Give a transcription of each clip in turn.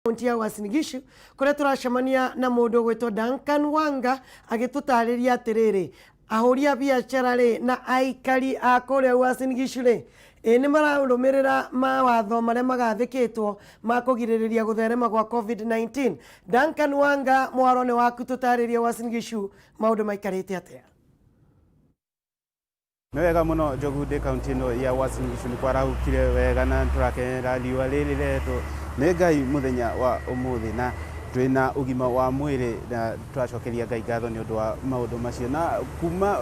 Kaunti ya Uasin Gishu kuria turacemania na mundu gwitwo Duncan Wanga agitutariria atiriri ahuri a biacara ri na aikari a kuria Uasin Gishu ri ĩ nĩ mararũmĩrĩra mawatho marĩa magathĩkĩtwo ma kũgirĩrĩria gũtherema gwa COVID-19. Duncan Wanga, mwaro nĩ waku, tũtarĩrie Uasin Gishu maũndũ maikarĩte atĩa? Nĩ wega mũno, Njogu. Ndĩ kaunti ĩno ya Uasin Gishu, nĩ kwarahũkire wega na tũrakenera riũa rĩrĩ rĩretwo nĩ Ngai mũthenya wa ũmũthĩ, na twĩna ũgima wa mwĩrĩ na tũracokeria Ngai ngatho nĩ ũndũ wa maũndũ macio. Na kuma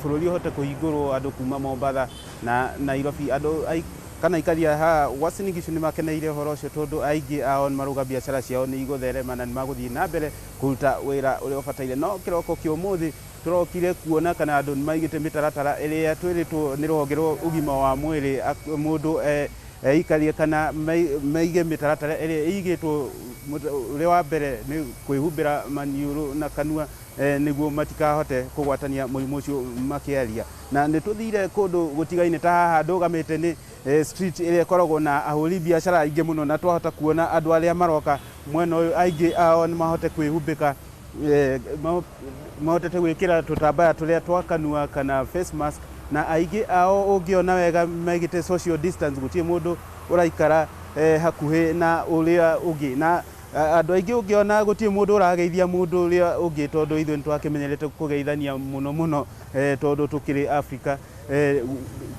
bũrũri ũhote kũhingũrwo, andũ kuma Mombatha na Nairobi, andũ kana aikari a haha Uasin Gishu nĩ makeneire ũhoro ũcio, tondũ aingĩ ao nĩ marauga biacara ciao nĩ igũtherema na nĩ magũthiĩ na mbere kũruta wĩra ũrĩa ũbataire. No kĩroko kĩa ũmũthĩ tũrokire kuona kana andũ nĩ maigĩte mĩtaratara ĩrĩa twĩrĩtwo nĩ rũhonge rwa ũgima wa mwĩrĩ mũndũ eikarie kana maige mĩtaratara ĩrĩa ĩigĩtwo. Ũrĩa wa mbere nĩ kwĩhumbĩra maniũrũ na kanua nĩguo matikahote kũgwatania mũrimũ ũcio makĩaria. Na nĩ tũthire kũndũ gũtigaine, ta haha ndũgamĩte nĩ street ĩrĩa ĩkoragwo na ahũri biacara aingĩ mũno, na twahota kuona andũ arĩa maroka mwena ũyũ aingĩ ao nĩ mahote kwĩhumbĩka, mahotete gwĩkĩra tũtambaya tũrĩa twa kanua kana face mask, na aingĩ ao ũngĩona wega maigĩte social distance, gũtirĩ mũndũ ũraikara hakuhĩ na ũrĩa ũngĩ. Na andũ aingĩ ũngĩona gũtirĩ mũndũ ũrageithia mũndũ ũrĩa ũngĩ, tondũ ithuĩ nĩ twakĩmenyerete kũgeithania mũno mũno, tondũ tũkĩrĩ Afrika.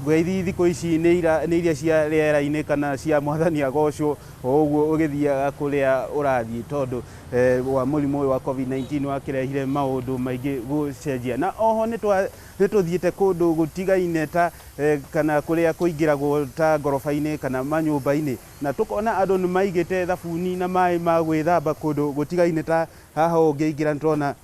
Ngeithi thikũ ici nĩ iria cia rĩera-inĩ kana cia Mwathani agocwo, o ũguo ũgĩthiaga kũrĩa ũrathiĩ, tondũ wa mũrimũ ũyũ wa COVID-19 wakĩrehire maũndũ maingĩ gũcenjia. Na oho nĩ tũthiĩte kũndũ gũtigaine ta kana kũrĩa kũingĩragwo ta ngoroba-inĩ kana manyũmba-inĩ, na tũkona andũ nĩ maigĩte thabuni na maĩ ma gwĩthamba kũndũ gũtigaine. Ta haha ũngĩingĩra, nĩ tũrona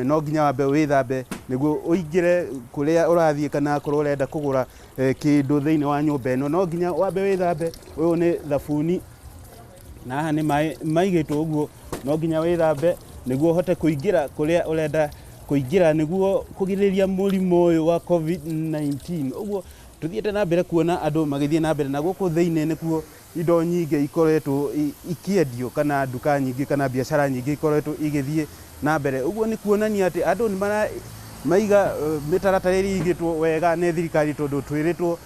no nginya wambe wĩthambe nĩguo ũingĩre kũrĩa ũrathiĩ, kana akorwo ũrenda kũgũra kĩndũ thĩinĩ wa nyũmba ĩno, no nginya wambe wĩthambe. Ũyũ nĩ thabuni na haha nĩ maĩ maigĩtwo ũguo, no nginya wĩthambe nĩguo ũhote kũingĩra kũrĩa ũrenda kũingĩra, nĩguo kũgirĩrĩria mũrimũ ũyũ wa COVID-19. Ũguo tũthiĩte na mbere kuona andũ magĩthiĩ na mbere, na gũkũ thĩinĩ nĩkuo indo nyingĩ ikoretwo ikĩendio, kana nduka nyingĩ kana biacara nyingĩ ikoretwo igĩthiĩ na mbere. Ũguo nĩ kuonania atĩ andũ nĩ mara maiga mĩtaratara ĩrĩa ĩigĩtwo wega nĩ thirikari, tondũ twĩrĩtwo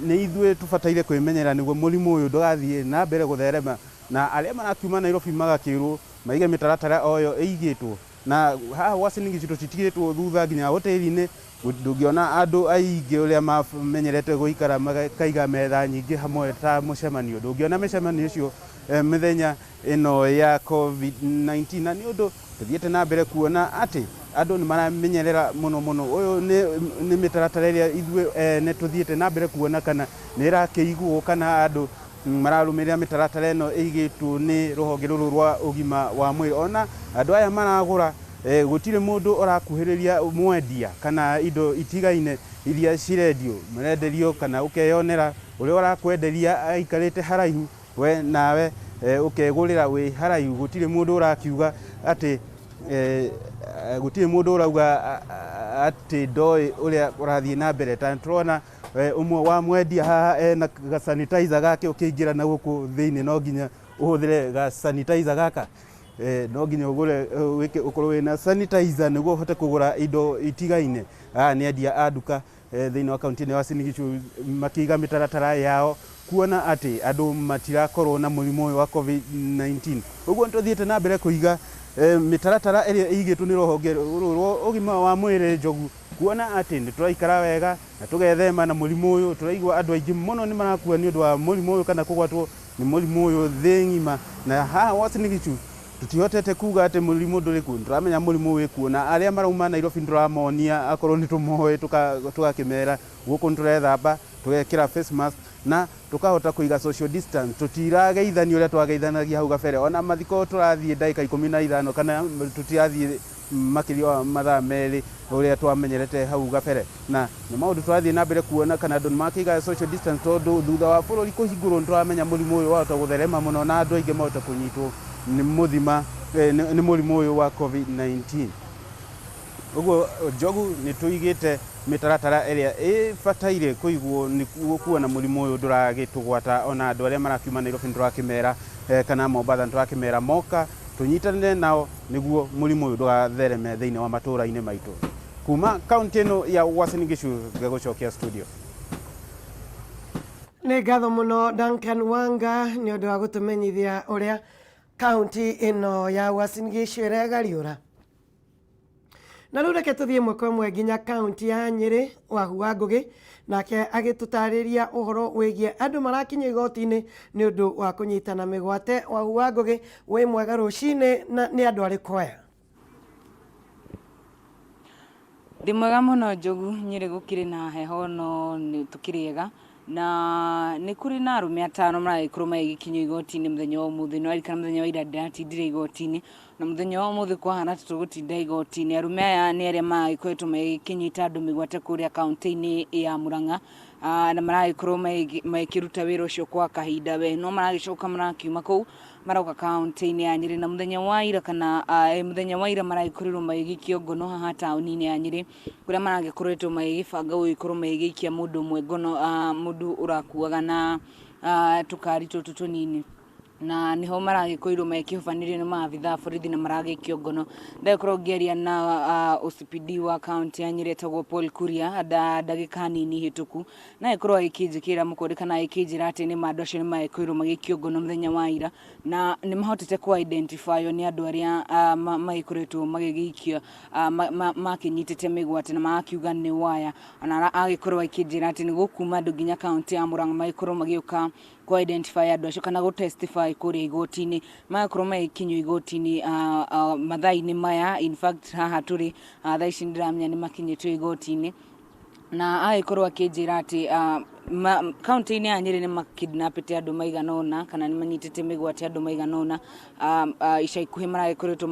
nĩ ithuĩ tũbataire kwĩmenyerera nĩguo mũrimũ ũyũ ndũgathiĩ na mbere gũtherema. Na arĩa marakiuma Nairobi magakĩrwo maige mĩtaratara o ĩyo ĩigĩtwo. Na haha Uasin Gishu tũtitigĩtwo thutha, nginya hoteli-inĩ ndũngĩona andũ aingĩ ũrĩa mamenyerete gũikara makaiga metha nyingĩ hamwe ta mũcemanio, ndũngĩona mĩcemanio ũcio mĩthenya ĩno ya COVID-19. Na nĩ ũndũ tũthiĩte na mbere kuona atĩ andũ nĩ maramenyerera mũno mũno. Ũyũ nĩ mĩtaratara ĩrĩa ithuĩ ene tũthiĩte na mbere kuona kana nĩ ĩrakĩigwo, kana andũ mararũmĩrĩra mĩtaratara ĩno ĩigĩtwo nĩ rũhonge rũrũ rwa ũgima wa mwĩrĩ. Ona andũ aya maragũra, gũtirĩ mũndũ ũrakuhĩrĩria mwendia kana indo itigaine iria cirendio, marenderio kana ũkeyonera ũrĩa ũrakwenderia aikarĩte haraihu, we nawe ũkegũrĩra wĩ haraihu. Gũtirĩ mũndũ ũrakiuga atĩ gũtirĩ mũndũ ũrauga atĩ ndoĩ ũrĩa ũrathiĩ na mbere. Ta tũrona ũmwe wa mwendia haha ena ga sanitizer gake, ũkĩingĩra na gũkũ thĩinĩ no nginya ũhũthĩre ga sanitizer gaka, no nginya ũgũre wĩke ũkorwo wĩna sanitizer nĩguo ũhote kũgũra indo itigaine. Aya nĩ endia a nduka thĩinĩ wa kaunti ĩno ya Uasin Gishu makĩiga mĩtaratara yao kuona atĩ andũ matirakorwo na mũrimũ ũyũ wa COVID-19. Ũguo nĩ tũthiĩte na mbere kũiga mĩtaratara ĩrĩa ĩigĩtwo nĩ rũhonge rũrũ rwa ũgima wa mwĩrĩ, Njogu, kuona atĩ nĩ tũraikara wega na tũgethema na mũrimũ ũyũ. Tũraigua andũ aingĩ mũno nĩ marakua nĩ ũndũ wa mũrimũ ũyũ kana kũgwatwo nĩ mũrimũ ũyũ thĩ ng'ima, na haha Uasin Gishu tũtihotete kuga atĩ mũrimũ ndũrĩ kuo. Nĩtũramenya mũrimũ wĩ kuo, na arĩa marauma Nairobi nĩtũramonia, akorwo nĩ tũmoĩ tũgakĩmera gũkũ nĩ tũrethamba, tũgekĩra face mask na tũkahota kũiga social distance. Tũtirageithania ũrĩa twageithanagia hau gabere. Ona mathiko tũrathiĩ ndagĩka 15 kana tũtirathiĩ makĩria wa mathaa 2 ũrĩa twamenyerete hau gabere. Na nĩ maũndũ tũrathiĩ na mbere kuona kana andũ nĩ makĩiga social distance, tondũ thutha wa bũrũri kũhingũrwo nĩ tũramenya mũrimũ ũyũ wahota gũtherema mũno na andũ aingĩ mahota kũnyitwo nĩ mũthima nĩ mũrimũ ũyũ wa COVID-19. Ũguo, Njogu, nĩ tũigĩte mĩtaratara ĩrĩa ĩbataire kũigwo nĩguo kuona mũrimũ ũyũ ndũragĩtũgwata. Ona andũ arĩa marakiuma Nairobi nĩ tũrakĩmera kana Mombatha, nĩtũrakĩmera moka tũnyitanĩre nao nĩguo mũrimũ ũyũ ndũgathereme thĩinĩ wa matũra-inĩ maitũ. Kuma kaunti ĩno ya Uasin Gishu ngĩgũcokia studio. Nĩ ngatho mũno Duncan Wanga nĩ ũndũ wa gũtũmenyithia ũrĩa kaunti ĩno ya Uasin Gishu ĩregariũra. Na rĩu reke tũthiĩ ĩmwe kwa ĩmwe nginya kaunti ya Nyĩrĩ, Wahu wa Ngũgĩ nake agĩtũtarĩria ũhoro wĩgiĩ andũ marakinyio igoti-inĩ nĩ ũndũ wa kũnyitana mĩgwate. Wahu wa Ngũgĩ, wĩ mwega rũcinĩ, na nĩ andũ arĩkũ aya? Ndĩ mwega mũno Njogu, Nyĩrĩ gũkĩrĩ na heho no tũkĩrĩ ega, na nĩ kũrĩ na arũme atano maragĩkorwo magĩgĩkinyio igoti-inĩ mũthenya wa ũmũthĩ. No ririkana mũthenya wa ira ndĩratindire igoti-inĩ, na mũthenya wa ũmũthĩ kwahana ta tũgũtinda igoti-inĩ. Arũme aya nĩ arĩa maragĩkoretwo magĩkĩnyita andũ mĩgwate kũrĩa kaunti-inĩ ya Murang'a, na maragĩkorwo magĩkĩruta wĩra ũcio kwa kahinda we, no maragĩcoka marakiuma kũu maroka kaunti-inĩ ya Nyĩrĩ. Na mũthenya wa ira kana mũthenya wa ira maragĩkorirwo magĩgĩikio ngono haha taũni-inĩ ya Nyĩrĩ, kũrĩa maragĩkoretwo magĩgĩbanga gũgĩkorwo magĩgĩikia mũndũ ũmwe ngono, mũndũ ũrakuaga na tũkari tũtũ tũnini, na niho maragĩkorirwo magĩkĩhobanĩrio nĩ maabitha a borithi na maragĩikio ngono. Ndagĩkorwo ngĩaria na OCPD wa kaunti ya Nyĩrĩ etagwo Paul Kuria ndagĩka nini hĩtũku, na agĩkorwo agĩkĩnjĩkĩra mũkonde kana agĩkĩnjĩra atĩ nĩ ma andũ acio nĩ magĩkorirwo magĩikio ngono mũthenya wa ira, na nĩ mahotete kũ identify nĩ andũ arĩa magĩkoretwo magĩgĩikio makĩnyitĩte mĩgwate, na magakiuga nĩ waya. Ona agĩkorwo akĩnjĩra atĩ nĩ gũkuma andũ nginya kaunti ya Murang'a magĩkorwo magĩũka kũ identify andũ acio kana gũ testify kũrĩa igoti-inĩ. Magakorwo magĩkinyio igoti-inĩ mathaa-inĩ maya. In fact, haha tũrĩ thaa ici nĩndĩramenya nĩ makinyĩtio igoti-inĩ, na agĩkorwo akĩnjĩra atĩ kaunti-inĩ ya Nyĩrĩ nĩ makidnapĩte andũ maigana ũna kana nĩ manyitĩte mĩgwate andũ maigana ũna. Ica ikuhĩ maragĩkoretwo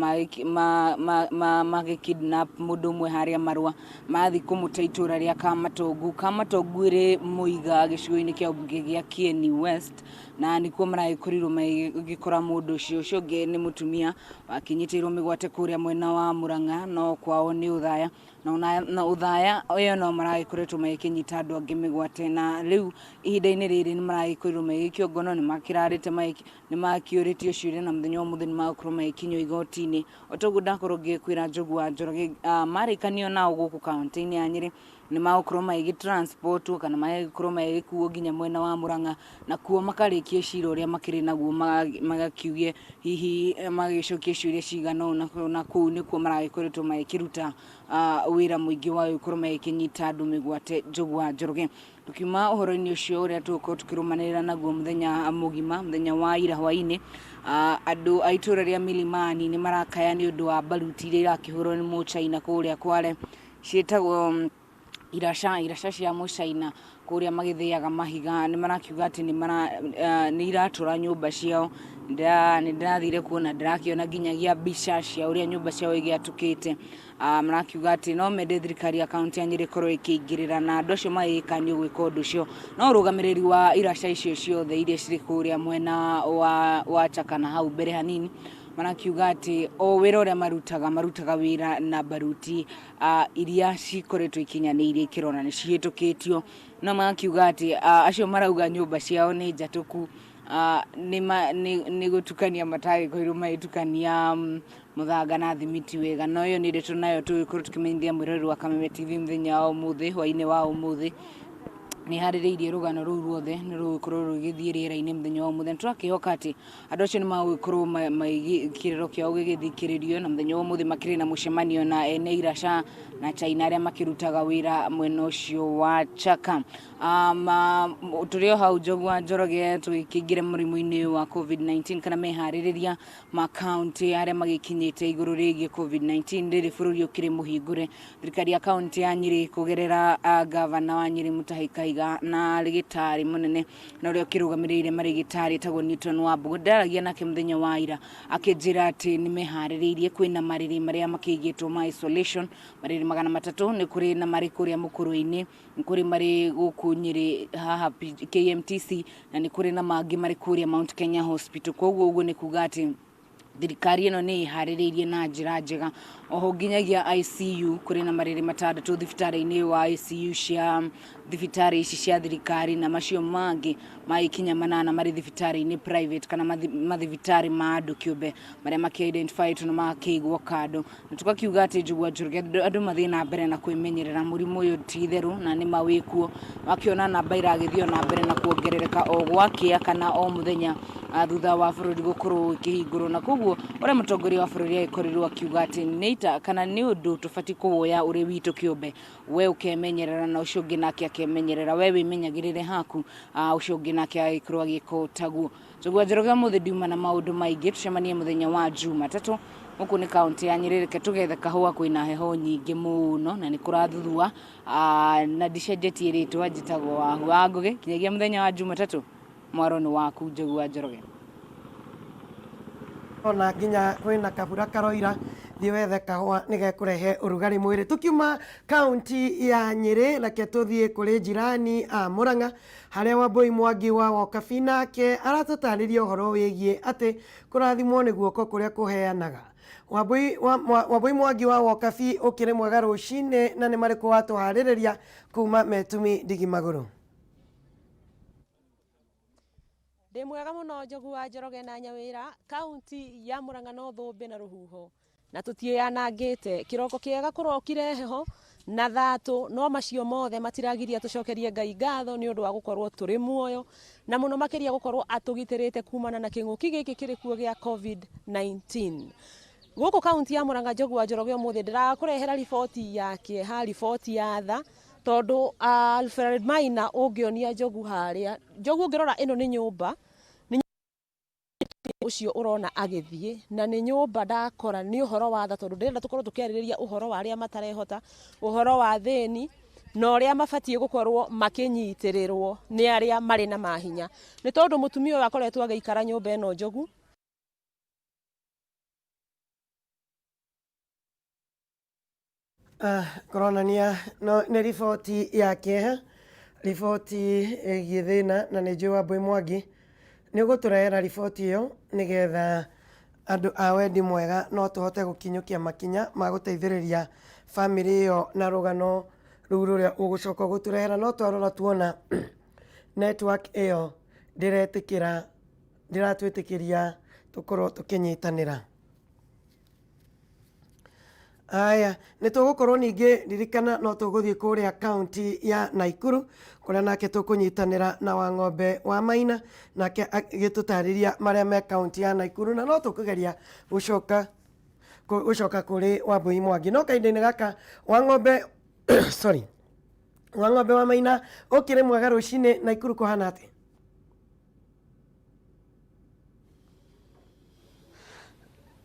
magĩkidnap mũndũ ũmwe harĩa Marũa, mathiĩ kũmũte itũra rĩa Kamatongu. Kamatongu ĩrĩ Mũiga gĩcigo-inĩ kĩa mbunge gĩa Kieni West, na nĩkuo maragĩkorirwo magĩkora mũndũ ũcio. Ũcio ũngĩ nĩ mũtumia wakinyitĩirwo mĩgwate kũrĩa mwena wa Murang'a, no kwao nĩ Ũthaya, na Ũthaya ĩyo no maragĩkoretwo magĩkĩnyita andũ angĩ mĩgwate, na rĩu ihinda-inĩ rĩrĩ nĩ maragĩkorirwo magĩgĩikio ngono. Nĩ makĩrarĩte, nĩ makĩũrĩtio ciũria, na mũthenya wa ũmũthĩ nĩ magũkorwo magĩkinyio igoti-inĩ. O toguo ndakorwo ngĩkwĩra Njogu wa Njoroge, marĩkanio nao gũkũ kaunti-inĩ ya Nyĩrĩ nĩ magũkorwo magĩgĩtransportwo kana magĩkorwo magĩgĩkuo nginya mwena wa Murang'a, na kuo makarĩkia cira ũrĩa makĩrĩ naguo, magakiuge hihi magĩcokie ciũria cigana ũna, na kũu nĩkuo maragĩkoretwo magĩkĩruta wĩra mũingĩ wa gũkorwo magĩkĩnyita andũ mĩgwate. Njogu wa Njoroge, tukiuma ũhoro-inĩ ũcio ũrĩa tũgũkorwo tũkĩrũmanĩrĩra naguo mũthenya mũgima, mũthenya wa ira hwaĩ-inĩ, andũ a itũra rĩa Milimani nĩ marakaya nĩ ũndũ wa baruti iria irakĩhũrwo nĩ mũchaina kũrĩa Kwale, ciĩtagwo iraca, iraca cia mũcaina kũrĩa magĩthĩaga mahiga. Nĩ marakiuga atĩ nĩ iratũra nyũmba ciao. Nĩ ndĩrathire kuona, ndĩrakĩona nginyagia mbica cia ũrĩa nyũmba ciao igĩatũkĩte. Marakiuga atĩ no mende thirikari ya kaunti ya Nyĩrĩ ĩkorwo ĩkĩingĩrĩra na andũ acio magĩkanio gwĩka ũndũ ũcio. No ũrũgamĩrĩri wa iraca icio ciothe iria cirĩ kũrĩa mwena wa Chaka na hau mbere hanini marakiuga atĩ o wĩra ũrĩa marutaga, marutaga wĩra na baruti iria cikoretwo ikinyanĩirie ikĩro na nĩ cihĩtũkĩtio, no magakiuga atĩ acio marauga nyũmba ciao nĩ njatũku nĩ gũtukania matagĩkorirwo magĩtukania mũthanga na thimiti wega. No ĩyo nĩ ndeto nayo tũgĩkorwo tũkĩmenyithia mwĩroreri wa Kameme TV mũthenya wa ũmũthĩ. Hwaĩ-inĩ wa ũmũthĩ nĩ harĩrĩirie rũgano rũu ruothe, nĩ rũgũkorwo rũgĩthiĩ rĩera-inĩ mũthenya wa ũmũthĩ, na tũrakĩhoka atĩ andũ acio nĩ magũgĩkorwo kĩrĩro kĩao gĩgĩthikĩrĩrio. Na mũthenya wa ũmũthĩ makĩrĩ na mũcemanio na ene iraca na China arĩa makĩrutaga wĩra mwena ũcio wa Chaka. Tũrĩ o hau, Njogu wa Njoroge, tũgĩkĩingĩra mũrimũ-inĩ wa COVID-19 kana meharĩrĩria ma kaunti arĩa magĩkinyĩte igũrũ rĩgiĩ COVID-19 rĩrĩ bũrũri ũkĩrĩ mũhingũre, thirikari ya kaunti ya Nyĩrĩ kũgerera gavana wa Nyĩrĩ Mutahi Kahiga na rĩgĩtarĩ mũnene na ũrĩa ũkĩrũgamĩrĩire marĩgĩtarĩ etagwo Newton Wambugu, ndaragia nake mũthenya wa ira akĩnjĩra atĩ nĩ meharĩrĩirie. Kwĩna marĩrĩ marĩa makĩigĩtwo ma isolation, marĩrĩ 300, nĩ kũrĩ na marĩ kũrĩa mũkũrũ-inĩ, nĩ kũrĩ marĩ gũkũ Nyĩrĩ haha KMTC, na nĩ kũrĩ na mangĩ marĩ kũrĩa Mount Kenya Hospital. Koguo ũguo nĩ kuga atĩ Thirikari ĩno nĩ ĩharĩrĩirie na njĩra njega. Oho nginyagia ICU kũrĩ na marĩrĩ matandatũ thibitarĩ-inĩ wa ICU cia thibitarĩ ici cia thirikari, na macio mangĩ magĩkinya 8 marĩ thibitarĩ-inĩ private kana mathibitarĩ ma andũ kĩũmbe marĩa makĩ-identified na makĩigwo kando. Na tũgakiuga atĩ Njogu wa Njoroge andũ mathiĩ na mbere na kwĩmenyerera, mũrimũ ũyũ ti itherũ na nĩ ma wĩkuo. Wakĩona namba iragĩthiĩ na mbere na kuongerereka o gwakĩa kana o mũthenya thutha wa bũrũri gũkorwo ũkĩhingũrwo, na koguo ũrĩa mũtongoria wa bũrũri agĩkorirwo akiuga atĩ nĩ ita kana nĩ ũndũ tũbatiĩ kũwoya ũrĩ witũ kĩũmbe, we ũkemenyerera na ũcio ũngĩ nake akemenyerera, we wĩmenyagĩrĩre haku, ũcio ũngĩ nake agĩkorwo agĩka taguo. Njogu wa Njoroge ũmũthĩ ndiuma na maũndũ maingĩ, tũcemanie mũthenya wa Jumatatũ. Gũkũ nĩ kaũntĩ ya Nyĩrĩ, reke tũgethe kahũa, kwĩna heho nyingĩ mũno na nĩ kũrathuthuwa, na ndicenjetie rĩtwa, njĩtagwo Wahu wa Ngũgĩ. Kinyagia mũthenya wa Jumatatũ, mwaro nĩ waku Njogu wa Njoroge. Ona nginya kwĩna kabura karoira, thiĩ wethe kahũa nĩgekũrehe ũrugarĩ mwĩrĩ. Tukiuma kaunti ya Nyĩrĩ, reke tũthiĩ kũrĩ jirani a Murang'a harĩa Wambui Mwangi wa Wokabi nake aratũtarĩria ũhoro wĩgiĩ atĩ kũrathimwo nĩ guoko kũrĩa kũheanaga. Wambui Mwangi wa Wokabi, ũkĩrĩ mwega rũcinĩ, na nĩ marĩkũ watũharĩrĩria kuma Metumi Ndigi Magũrũ? Ndĩ mwega mũno Njogu wa Njoroge na Nyawĩra. Kaunti ya Murang'a no thũmbĩ na rũhuho na tũtiĩyanangĩte. Kĩroko kĩega kũrokire heho na thatũ, no macio mothe matiragiria tũcokerie Ngai ngatho nĩ ũndũ wa gũkorwo tũrĩ muoyo, na mũno makĩria gũkorwo atũgitĩrĩte kumana na kĩng'ũki gĩkĩ kĩrĩ kuo gĩa COVID-19. Gũkũ kaunti ya Murang'a, Njogu wa Njoroge, ũmũthĩ ndĩrakũrehera riboti ya kĩeha, riboti ya tha, tondũ Alfred Maina ũngĩonia Njogu harĩa, Njogu ũngĩrora ĩno nĩ nyũmba ũcio ũrona agĩthiĩ, na nĩ nyũmba ndakora nĩ ũhoro wa tha, tondũ ndĩrenda tũkorwo tũkĩarĩrĩria ũhoro wa arĩa matarehota, ũhoro wa thĩni na ũrĩa mabatiĩ gũkorwo makĩnyitĩrĩrwo nĩ arĩa marĩ na mahinya, nĩ tondũ mũtumia ũyũ akoretwo agĩikara nyũmba ĩno, Njogu. Kũronania no nĩ riboti ya kĩeha, riboti ĩgiĩ thĩna, na nĩ njũĩ Wambui Mwangi nĩ ũgũtũrehera riboti ĩyo nĩgetha andũ a wendi mwega no tũhote gũkinyũkia makinya ma gũteithĩrĩria bamĩrĩ ĩyo na rũgano rũu rũrĩa ũgũcoka gũtũrehera. No twarora tuona network ĩyo ndĩretĩkĩra, ndĩratwĩtĩkĩria tũkorwo tũkĩnyitanĩra. Aya, nĩ tũgũkorwo ningĩ ririkana no tũgũthiĩ kũrĩa kaunti ya Naikuru kũrĩa nake tũkũnyitanĩra na Wang'ombe wa Maina, nake agĩtũtarĩria marĩa me kaunti ya Naikuru, na no tũkũgeria gũcoka kũrĩ Wambui Mwangi, no kahinda-inĩ gaka Wang'ombe, sorry, Wang'ombe wa Maina, ũkĩrĩ mwega rũcinĩ? Naikuru kũhana atĩa?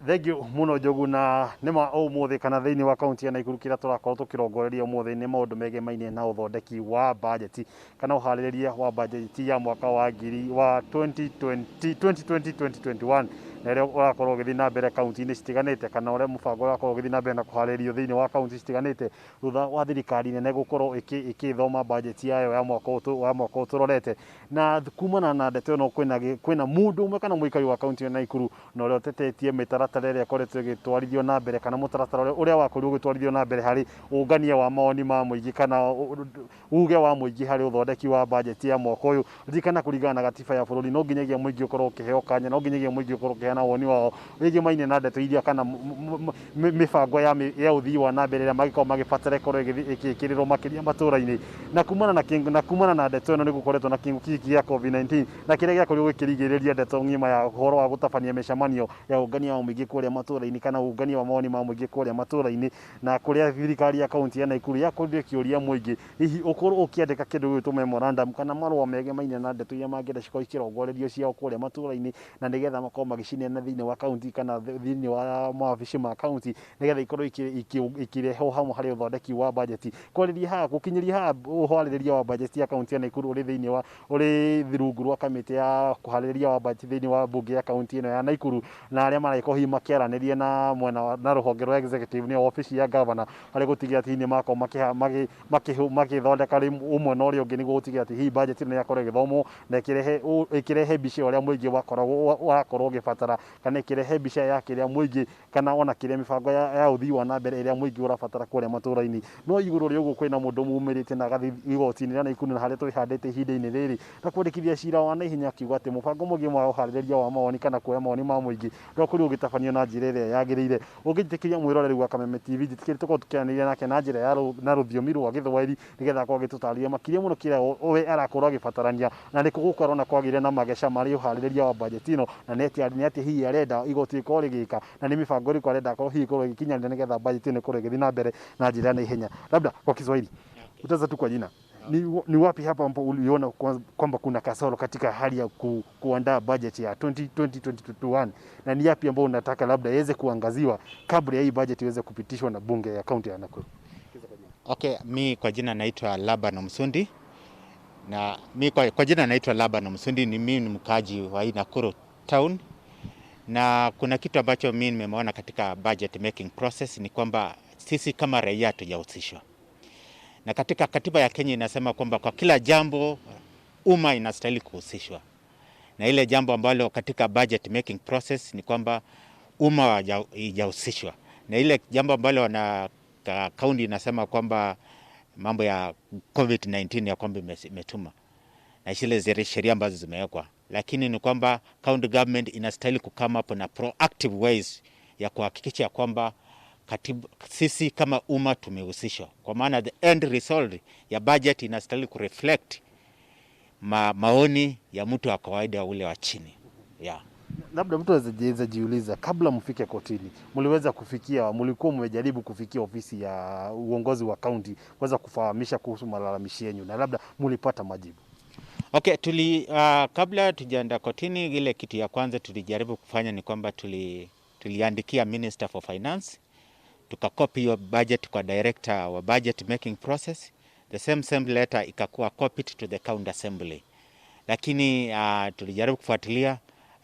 Thengiũ mũno Njogu, na nĩma ũmũthĩ kana thĩinĩ wa kaunti ya Naikuru kĩrĩa tũrakorwo tũkĩrongoreria ũmũthĩ nĩ maũndũ megemainie na ũthondeki wa bajeti kana ũharĩrĩria wa bajeti ya mwaka wa ngiri wa 2020 2020 2021, na ĩrĩa ũrakorwo ũgĩthiĩ na mbere kaunti-inĩ citiganĩte, kana ũrĩa mũbango ũrakorwo ũgĩthiĩ na mbere na kũharĩrĩrio thĩinĩ wa kaunti citiganĩte thutha wa thirikari nene gũkorwo ĩkĩthoma bajeti yayo ya mwaka ũyũ wa mwaka ũyũ tũrorete. Na kumana na ndeto ĩno kwĩna mũndũ ũmwe kana mũikari wa kaunti ya Naikuru na ũrĩa ũtetetie mĩtaratara ĩrĩa ĩkoretwo ĩgĩtwarithio na mbere, kana mũtaratara ũrĩa wakorirwo ũgĩtwarithio na mbere harĩ ũngania wa mawoni ma mũingĩ kana uge wa mũingĩ harĩ ũthondeki wa bajeti ya mwaka ũyũ. Ririkana kũringana na gatiba ya bũrũri no nginyagia mũingĩ ũkorwo ũkĩheo kanya, no nginyagia mũingĩ ũkorwo ũkĩheana woni wao wĩgiĩ na ndeto iria kana mĩbango ya ũthii wa na mbere ĩrĩa mangĩkorwo magĩbatara ĩkorwo ĩgĩkĩrĩrwo makĩria matũra-inĩ. Na kumana na na kumana na ndeto ĩno nĩ gũkoretwo na kĩng'ũki gĩkĩ gĩa COVID-19, na kĩrĩa gĩakorirwo gĩkĩrigĩrĩria ndeto ng'ima ya ũhoro wa gũtabania mĩcemanio ya ũngania wa mũingĩ kũrĩa matũra-inĩ kana ũngania wa mawoni ma mũingĩ kũrĩa matũra-inĩ, na kũrĩa thirikari ya kaunti ya Naikuru yakorirwo ĩkĩũria mũingĩ hihi ũkorwo ũkĩandĩka kĩndũ gĩgwĩtwo memorandum kana marũa megemainie na ndeto iria mangĩenda cikorwo ikĩrongorerio ciao kũrĩa matũra-inĩ, na nĩgetha makorwo magĩcineana thĩinĩ wa kaunti kana thĩinĩ wa mawabici ma kaunti, nĩgetha ikorwo ikĩrehwo hamwe harĩ ũthondeki wa bajeti. Kwarĩria haha, gũkinyĩria haha, ũharĩrĩria wa bajeti ya kaunti ya Naikuru ũrĩ thĩinĩ wa ũrĩ rungu rwa kamĩtĩ ya kũharĩrĩria wa bajeti thĩinĩ wa mbunge ya kaunti ĩno ya Naikuru, na arĩa maragĩkorwo hihi makĩaranĩria na mwena na rũhonge rwa executive, nĩyo obici ya governor, harĩ gũtigĩrĩra atĩ hihi nĩ makorwo makĩthondeka ũmwe na ũrĩa ũngĩ nĩguo gũtigĩrĩra atĩ hihi bajeti ĩno nĩ yakorwo ĩgĩthomwo na ĩkĩrehe mbica ya ũrĩa mũingĩ wakoragwo ũrakorwo ũgĩbatara. ĩrabatara kana ĩkĩrehe mbica ya kĩrĩa mũingĩ kana ona kĩrĩa mĩbango ya ũthii wa na mbere ĩrĩa mũingĩ ũrabatara kũrĩa matũra-inĩ. No igũrũ rĩa ũguo kwĩna mũndũ mumĩrĩte na agathiĩ igoti-inĩ rĩa Naikuru na harĩa twĩhandĩte ihinda-inĩ rĩrĩ na kwandĩkithia cira wa naihenya akiuga atĩ mũbango mũgima wa ũharĩrĩria wa mawoni kana kuoya mawoni ma mũingĩ ndwakorirwo ũgĩtabanio na njĩra ĩrĩa yagĩrĩire. Ũngĩnjĩtĩkĩria mwĩroreri wa Kameme TV, njĩtĩkĩrie tũkorwo tũkĩaranĩria nake na njĩra ya na rũthiomi rwa Gĩthwaĩri nĩgetha akorwo agĩtũtarĩria makĩria mũno kĩrĩa we arakorwo agĩbatarania na nĩkũ gũkorwo na kwagĩrĩire na mageca marĩ ũharĩrĩria wa bajeti ĩno, na nĩ atĩa hihi arenda igoti rĩkorwo rĩgĩka na nĩ mĩbango ĩrĩkũ arenda akorwo hihi ĩkorwo ĩgĩkinyanĩra nĩgetha bajeti ĩno ĩkorwo ĩgĩthiĩ na mbere na njĩra ya naihenya. Labda kwa Kiswahili utaanza tu kwa jina. Ni wapi hapa ambapo uliona kwamba kuna kasoro katika hali ya kuandaa budget ya 2020-2021 na ni yapi ambayo unataka labda iweze kuangaziwa kabla ya hii budget iweze kupitishwa na bunge ya kaunti ya Nakuru? Okay, mi kwa jina naitwa Laban Msundi na mi kwa jina naitwa Laban Msundi, ni mimi ni mkaaji wa hii Nakuru town, na kuna kitu ambacho mi nimeona katika budget making process ni kwamba sisi kama raia hatujahusishwa. Na katika katiba ya Kenya inasema kwamba kwa kila jambo umma inastahili kuhusishwa. Na ile jambo ambalo katika budget making process ni kwamba umma haijahusishwa. Na ile jambo ambalo wana kaunti inasema kwamba mambo ya COVID-19 ya kwamba imetuma na zile sheria ambazo zimewekwa, lakini ni kwamba county government inastahili ku come up na proactive ways ya kuhakikisha kwamba sisi kama umma tumehusishwa, kwa maana the end result ya budget inastahili kureflect maoni ya mtu wa kawaida ule wa chini, yeah. Labda mtu aweza jiuliza, kabla mfike kotini, mliweza kufikia, mlikuwa mmejaribu kufikia ofisi ya uongozi wa kaunti kuweza kufahamisha kuhusu malalamishi yenu na labda mlipata majibu? Okay, kabla tujaenda kotini, ile kitu ya kwanza tulijaribu kufanya ni kwamba tuliandikia Minister for Finance, tukakopi hiyo budget kwa director wa budget making process. The same letter ikakuwa copied to the county assembly, lakini tulijaribu kufuatilia,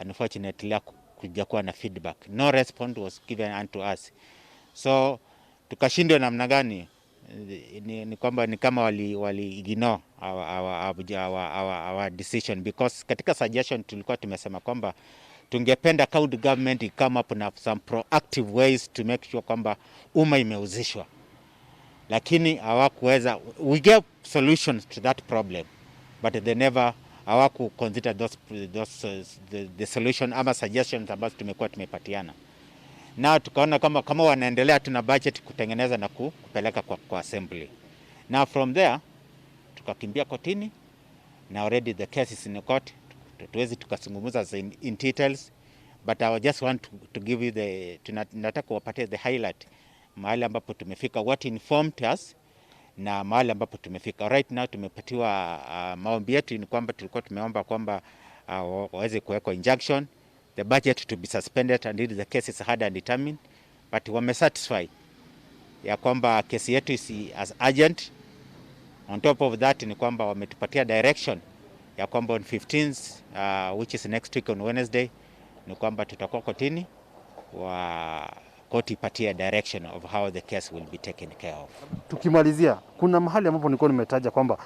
unfortunately kujakuwa na feedback, no response was given unto us, so tukashindwa namna gani. Ni kwamba ni kama wali ignore our decision, because katika suggestion tulikuwa tumesema kwamba tungependa county government come up na some proactive ways to make sure kwamba umma imehusishwa, lakini hawakuweza. We gave solutions to that problem but they never hawaku consider those the solution ama suggestions ambazo tumekuwa tumepatiana, na tukaona kama wanaendelea tuna budget kutengeneza na kupeleka kwa assembly, na from there tukakimbia kotini, na already the case is in court. Tuwezi tukazungumza in details, but I just want to give you the nataka kuwapatia the highlight mahali ambapo tumefika, what informed us na mahali ambapo tumefika right now. Tumepatiwa maombi yetu ni kwamba tulikuwa tumeomba kwamba waweze kuwekwa injunction, the budget to be suspended until the case is heard and determined, but wamesatisfy ya kwamba kesi yetu is as urgent. On top of that ni kwamba wametupatia direction ya kwamba on 15th, which is next week on Wednesday, ni kwamba tutakuwa kotini wa koti ipatie direction of how the case will be taken care of. Tukimalizia, kuna mahali ambapo nilikuwa nimetaja kwamba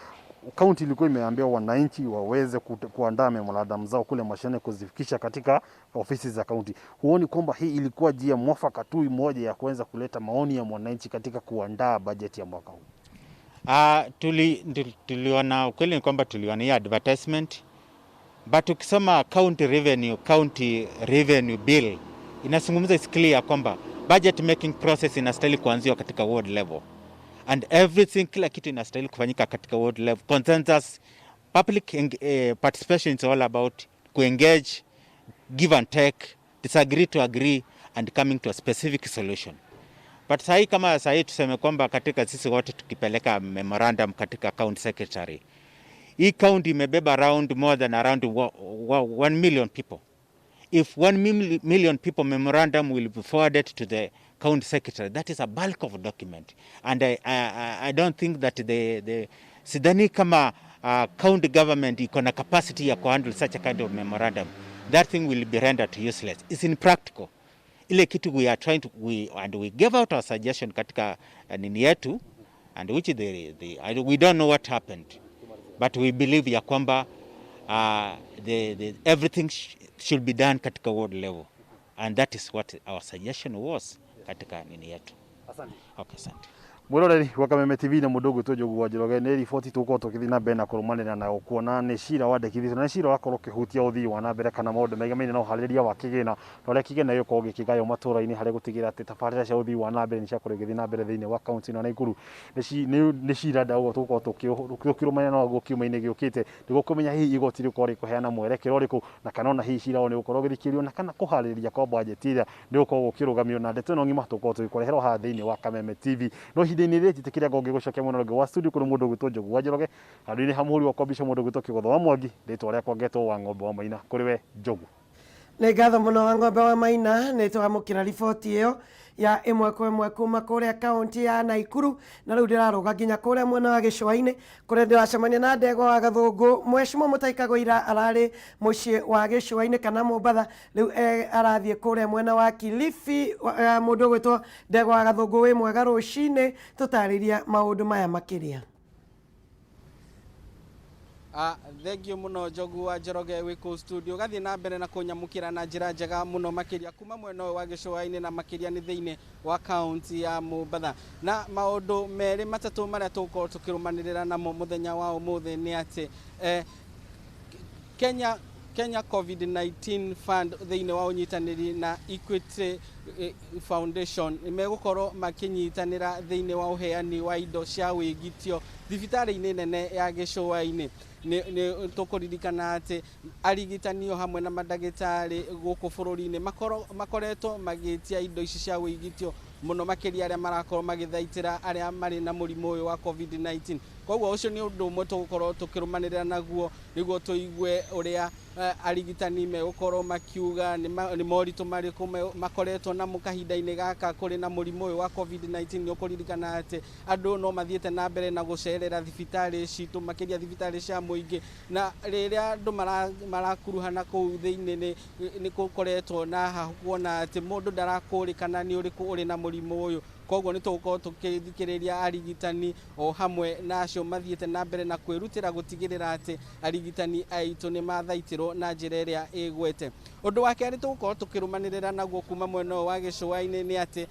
kaunti ilikuwa imeambia wananchi waweze kuandaa memorandum zao kule mashinani kuzifikisha katika ofisi za kaunti. Huoni kwamba hii ilikuwa njia mwafaka tu moja ya kuweza kuleta maoni ya mwananchi katika kuandaa bajeti ya mwaka huu? Tuliona ukweli ni kwamba tuliona hii advertisement, but ukisoma county revenue bill inazungumza, is clear kwamba budget making process inastahili kuanziwa katika ward level and everything, kila kitu inastahili kufanyika katika ward level. Consensus, public participation is all about kuengage, give and take, disagree to agree and coming to a specific solution. But sahii, kama sahii tuseme kwamba katika sisi wote tukipeleka memorandum katika county secretary, hii county imebeba around more than around 1 million people. If 1 million people memorandum will be forwarded to the county secretary, that is a bulk of document. And I don't think that the sidhani kama county government iko na capacity ya kuhandle such a kind of memorandum. That thing will be rendered useless. It's impractical. Ile kitu we are trying to we and we gave out our suggestion katika nini yetu and which we don't know what happened, but we believe ya kwamba the everything should be done katika ward level. And that is what our suggestion was katika nini yetu. Asante. Okay, asante. Mwiroreri wa Kameme TV na mundu ũgwĩtwo Njogu wa Njoroge nĩ riboti tũgũkorwo tũgĩthiĩ na mbere na kũrũmanĩrĩra nayo kuona nĩ cira wandĩkithĩtio na nĩ cira wakorwo ũkĩhutia ũthii wa na mbere kana maũndũ megemainie na ũharĩrĩria wa kĩgĩna na ũrĩa kĩgĩna gĩgũkorwo gĩkĩgaywo matũra-inĩ harĩ gũtigĩrĩra atĩ tabarĩra cia ũthii wa na mbere nĩ ciakorwo igĩthiĩ na mbere thĩinĩ wa kaunti ĩno ya Naikuru. Nĩ cira ndauga tũgũkorwo tũkĩrũmania naguo kiumia-inĩ gĩũkĩte nĩguo kũmenya hihi igoti rĩgũkorwo rĩkũheana mwerekero ũrĩkũ na kana ona hihi cira ũyũ nĩ ũgũkorwo ũgĩthikĩrĩrio na kana kũharĩrĩria kwa bajeti ĩrĩa nĩ gũkorwo gũkĩrũgamio na ndeto ĩno ng'ima tũgũkorwo tũgĩkũreherwo haha thĩinĩ wa Kameme TV. No ihinda-inĩ rĩrĩ njĩtĩkĩria ngorwo ngĩgũcokia mwena ũngĩ wa studio kũrĩ mũndũ ũgwĩtwo Njogu wa Njoroge handũ-inĩ ha mũhũri wakwa mbica mũndũ ũgwĩtwo Kĩgotho wa Mwangi rĩtwa rĩakwa ngetwo wa Ng'ombe wa Maina. Kũrĩ we Njogu. Nĩ ngatho mũno wa Ng'ombe wa Maina nĩ twamũkĩra riboti ĩyo ya ĩmwe kwa ĩmwe kuma kũrĩa kaunti ya Naikuru na rĩu ndĩrarũga nginya kũrĩa mwena wa gĩcũa-inĩ kũrĩa ndĩracemania na ndegwa wa Gathũngũ Mheshimiwa Mutahi Kagwe ararĩ mũciĩ wa gĩcũa-inĩ kana Mombatha rĩu arathiĩ kũrĩa mwena wa Kilifi. Mũndũ ũgwĩtwo ndegwa wa Gathũngũ wĩ mwega rũcinĩ tũtarĩria maũndũ maya makĩria. Thengio muno Njogu wa Njoroge wĩ kũu studio gathiĩ na mbere na kũnyamũkĩra na njĩra njega mũno makĩria kuma mwena ũyũ wa gĩcũa-inĩ na makĩria nĩ thĩinĩ wa kaunti ya Mombatha. Na maũndũ merĩ matatũ marĩa tũgũkorwo tũkĩrũmanĩrĩra namo mũthenya wa ũmũthĩ nĩ atĩ Kenya COVID-19 Fund thĩinĩ wa ũnyitanĩri na Equity Foundation megũkorwo makĩnyitanĩra thĩinĩ wa ũheani wa indo cia wĩgitio thibitarĩ-inĩ nene ya gĩcũa-inĩ. Nĩ tũkũririkana atĩ arigitani o hamwe na mandagĩtarĩ gũkũ bũrũri-inĩ makoretwo magĩtia indo ici cia wĩgitio mũno makĩria arĩa marakorwo magĩthaitĩra arĩa marĩ na mũrimũ ũyũ wa COVID-19. Koguo ũcio nĩ ũndũ ũmwe tũgũkorwo tũkĩrũmanĩrĩra naguo nĩguo tũigue ũrĩa arigitani megũkorwo makiuga nĩ moritũ marĩkũ makoretwo namo kahinda-inĩ gaka kũrĩ na mũrimũ ũyũ wa COVID-19. Nĩ ũkũririkana atĩ andũ no mathiĩte na mbere na gũcerera thibitarĩ citũ makĩria thibitarĩ cia mũingĩ, na rĩrĩa andũ marakuruhana kũu thĩinĩ nĩ gũkoretwo na hahu kuona atĩ mũndũ ndarakũrĩkana nĩ ũrĩkũ ũrĩ na mũrimũ ũyũ. Koguo nĩ tũgũkorwo tũkĩthikĩrĩria arigitani o hamwe na acio mathiĩte na mbere na kwĩrutĩra gũtigĩrĩra atĩ arigitani aitũ nĩ mathaitĩrwo na njĩra ĩrĩa ĩgwete. Ũndũ wa kerĩ tũgũkorwo tũkĩrũmanĩrĩra naguo kuma mwena ũyũ wa gĩcũa-inĩ nĩ atĩ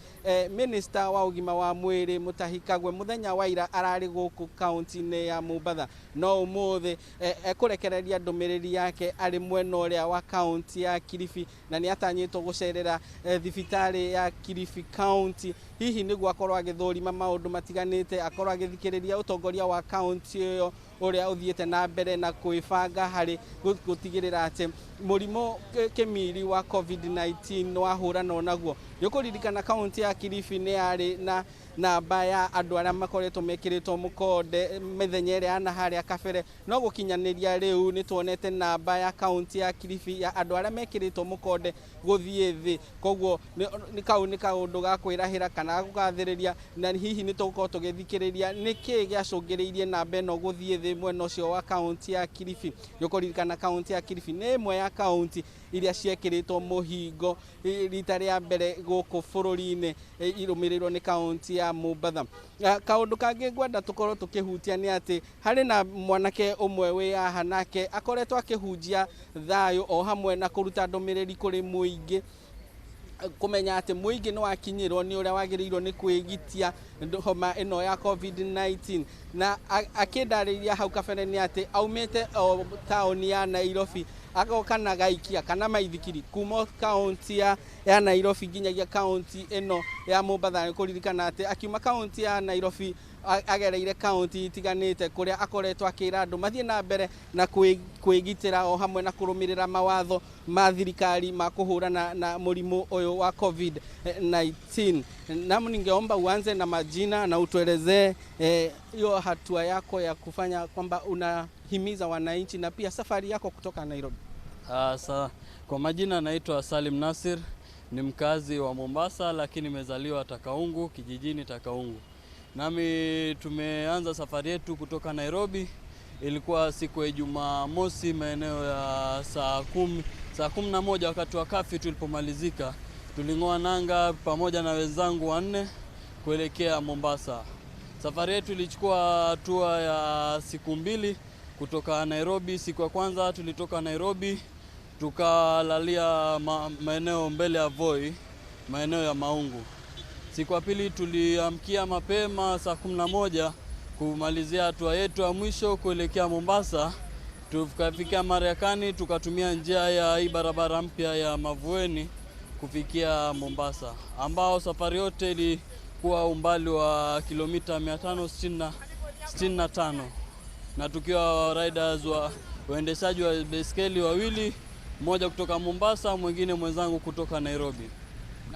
minister wa ũgima wa mwĩrĩ Mutahi Kagwe mũthenya wa ira ararĩ gũkũ kaunti-inĩ ya Mombatha, no ũmũthĩ ekũrekereria ndũmĩrĩri yake arĩ mwena ũrĩa wa kaunti ya Kilifi, na nĩ atanyĩtwo gũcerera thibitarĩ ya Kilifi County hihi nĩguo akorwo agĩthũrima maũndũ matiganĩte, akorwo agĩthikĩrĩria ũtongoria wa kaunti ĩyo ũrĩa ũthiĩte na mbere na kwĩbanga harĩ gũtigĩrĩra atĩ mũrimũ kĩmiri wa COVID-19 nĩ wahũranwo naguo. Nĩ ũkũririkana kaunti ya Kilifi nĩ yarĩ na namba ya andũ arĩa makoretwo mekĩrĩtwo mũkonde mĩthenya ĩrĩa ya na harĩa kabere, no gũkinyanĩria rĩu nĩ tuonete namba ya kaunti ya Kilifi ya andũ arĩa mekĩrĩtwo mũkonde gũthiĩ thĩ. Koguo nĩ kau nĩ kaũndũ ga kwĩrahĩra kana gũgathĩrĩria, na hihi nĩ tũgũkorwo tũgĩthikĩrĩria nĩkĩĩ gĩacũngĩrĩirie namba ĩno gũthiĩ thĩ mwena ũcio wa kaunti ya Kilifi. Nĩ ũkũririkana kaunti ya Kilifi nĩ ĩmwe ya kaunti iria ciekĩrĩtwo mũhingo rita rĩa mbere gũkũ bũrũri-inĩ irũmĩrĩirwo nĩ kaunti ya Mombatha. Kaũndũ kangĩ ngwenda tũkorwo tũkĩhutia nĩ atĩ harĩ na mwanake ũmwe wĩ haha nake akoretwo akĩhunjia thayũ o hamwe na kũruta ndũmĩrĩri kũrĩ mũingĩ, kũmenya atĩ mũingĩ nĩ wakinyĩrwo nĩ ũrĩa wagĩrĩirwo nĩ kwĩgitia homa ĩno ya COVID-19. Na akĩndarĩria hau kabere nĩ atĩ aumĩte o taũni ya Nairobi agoka na gaikia kana maithikiri kuma kaunti ya Nairobi nginyagia kaunti ĩno ya Mombatha. Kũririkana atĩ akiuma kaunti ya Nairobi agereire kaunti itiganĩte kũrĩa akoretwo akĩra andũ mathiĩ na mbere na kwĩgitĩra o hamwe na kũrũmĩrĩra mawatho ma thirikari ma kũhũrana na mũrimũ ũyũ wa COVID-19. Naam, ningeomba uanze na majina na utuelezee hiyo hatua yako ya kufanya kwamba unahimiza wananchi na pia safari yako kutoka Nairobi. Kwa majina naitwa Salim Nasir, ni mkazi wa Mombasa lakini nimezaliwa Takaungu, kijijini Takaungu. Nami tumeanza safari yetu kutoka Nairobi, ilikuwa siku ya Jumamosi maeneo ya saa 11 wakati wa kafi tulipomalizika. Tuling'oa nanga pamoja na wenzangu wanne kuelekea Mombasa. Safari yetu ilichukua hatua ya siku 2 kutoka Nairobi. Siku ya kwanza tulitoka Nairobi Tukalalia maeneo mbele ya Voi, maeneo ya Maungu. Siku ya pili tuliamkia mapema saa 11 kumalizia hatua yetu ya mwisho kuelekea Mombasa. Tukafikia Mariakani, tukatumia njia ya hii barabara mpya ya Mavueni kufikia Mombasa, ambao safari yote ilikuwa umbali wa kilomita 565, na tukiwa riders wa waendeshaji wa baiskeli wawili, mmoja kutoka Mombasa, mwingine mwenzangu kutoka Nairobi.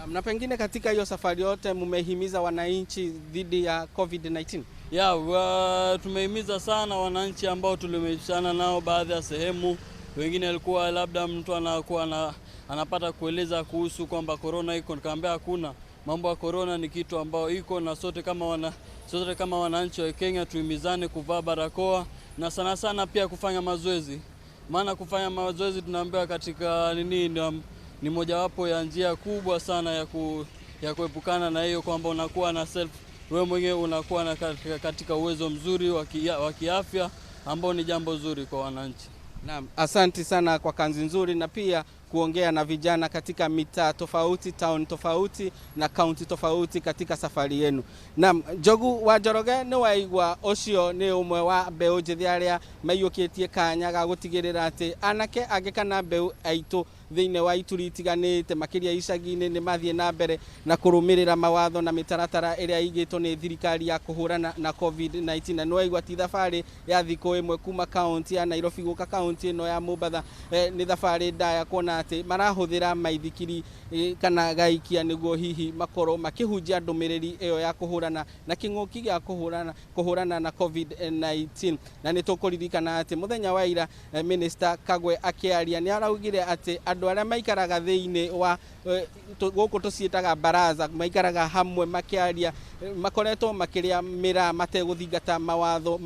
Na pengine katika hiyo safari yote mmehimiza wananchi dhidi ya COVID-19? Ya, tumehimiza sana wananchi ambao tulimeshana nao baadhi ya sehemu. Wengine walikuwa labda mtu anakuwa anapata kueleza kuhusu kwamba corona iko, nikamwambia hakuna. Mambo ya corona ni kitu ambao iko, na sote kama wananchi wa Kenya tuhimizane kuvaa barakoa na sana sana pia kufanya mazoezi. Maana kufanya mazoezi tunaambiwa katika nini ni mojawapo ya njia kubwa sana ya kuepukana na hiyo, kwamba unakuwa na self, wewe mwenyewe unakuwa na katika uwezo mzuri wa kiafya ambao ni jambo zuri kwa wananchi. Naam, asante sana kwa kazi nzuri na pia kuongea na vijana katika mitaa tofauti, town tofauti na county tofauti katika safari yenu. Naam, Njogu wa Njoroge nĩ waigua ũcio nĩ ũmwe wa mbeũ njĩthĩ arĩa maiyũkĩtie kanya ga gũtigĩrĩra atĩ anake angĩ kana mbeũ aitũ thĩinĩ wa ituri itiganĩte makĩria icagi-inĩ nĩ mathiĩ na mbere na kũrũmĩrĩra mawatho na mĩtaratara ĩrĩa ĩigĩtwo nĩ thirikari ya kũhũrana na COVID-19. Na nĩwaigua ti thabarĩ ya thikũ ĩmwe kuma kaunti ya Nairobi gũka kaunti ĩno ya Mombatha, nĩ thabarĩ ndaya kuona atĩ marahũthĩra maithikiri kana gaikia nĩguo hihi makorwo makĩhunjia ndũmĩrĩri ĩyo ya kũhũrana na kĩng'ũki gĩa kũhũrana na COVID-19. Na nĩ tũkũririkana atĩ mũthenya wa ira Minister Kagwe akĩaria nĩ araugire atĩ andũ arĩa maikaraga thĩinĩ wa gũkũ tũciĩtaga baraza, maikaraga hamwe makĩaria, makoretwo makĩrĩa mĩraa mategũthingata mawatho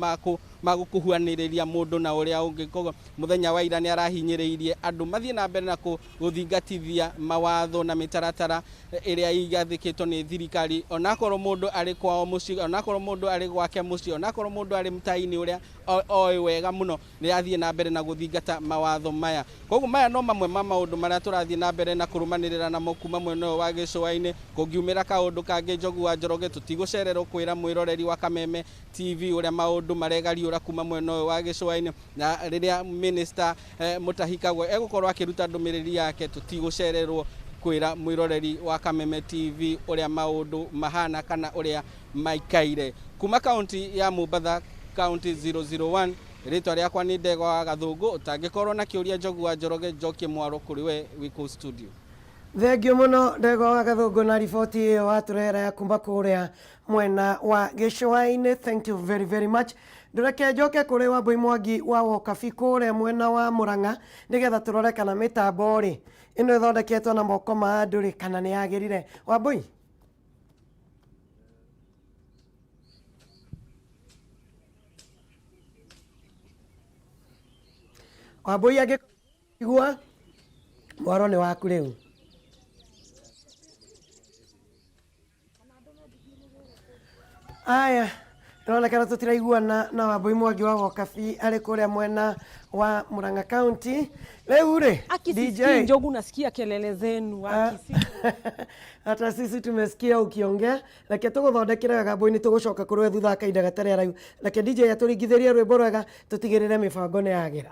ma gũkuhanĩrĩria mũndũ na ũrĩa ũngĩ. Koguo mũthenya wa ira nĩ arahinyĩrĩirie andũ mathiĩ na mbere na gũthingatithia mawatho na mĩtaratara ĩrĩa igathĩkĩtwo nĩ thirikari, onakorwo mũndũ arĩ kwao mũciĩ, onakorwo mũndũ arĩ gwake mũciĩ, onakorwo mũndũ arĩ mtainĩ ũrĩa oĩ wega mũno, nĩ athiĩ na mbere na gũthingata mawatho maya. Koguo maya no mamwe ma maũndũ marĩa tũrathiĩ na mbere na kũrũmanĩrĩra namo kuma mwena ũyũ wa gĩcũa-inĩ. Kũngiumĩra kaũndũ kangĩ, Njogu wa Njoroge, tũtigũcererwo kwĩra mwĩroreri wa Kameme TV ũrĩa maũndũ maregariũra kuma mwena ũyũ wa gĩcũa-inĩ. Na rĩrĩa Minister Mutahi Kagwe egũkorwo akĩruta ndũmĩrĩri yake, tũtigũcererwo kwĩra mwĩroreri wa Kameme TV ũrĩa maũndũ mahana kana ũrĩa maikaire. Kuma kaunti ya Mombatha, kaunti 001, rĩtwa rĩakwa nĩ Ndegwa wa Gathũngũ. Ũtangĩkorwo na kĩũria, Njogu wa Njoroge, njokie mwaro kũrĩ we wĩ studio. Thengio mũno Ndegwa wa Gathũngũ na riboti ĩyo watũrehera ya kuma kũrĩa mwena wa gĩcũa-inĩ. Thank you very very much. Ndũreke njoke kũrĩ Wambui Mwangi wa Wokabi kũrĩa mwena wa Murang'a nĩgetha tũrore kana mĩtambo rĩ ĩno ĩthondeketwo na moko ma andũ rĩ kana nĩ yagĩrire. Wambui. Wambui angĩigua mwaro nĩ waku rĩu. Aya, ĩronekana tũtiraiguana na Wambui Mwangi wa Wokabi arĩ kũrĩa mwena wa Murang'a County. Rĩu rĩ, DJ Njogu, nasikia kelele zenu. Hata sisi tumesikia ukiongea. Reke tũgũthondekere wega Wambui, nĩ tũgũcoka kũrĩ we thutha wa kahinda gatarĩ haraihu. Reke DJ atũringithĩrie rwĩmbo rwega tũtigĩrĩre mĩbango nĩ yagĩra.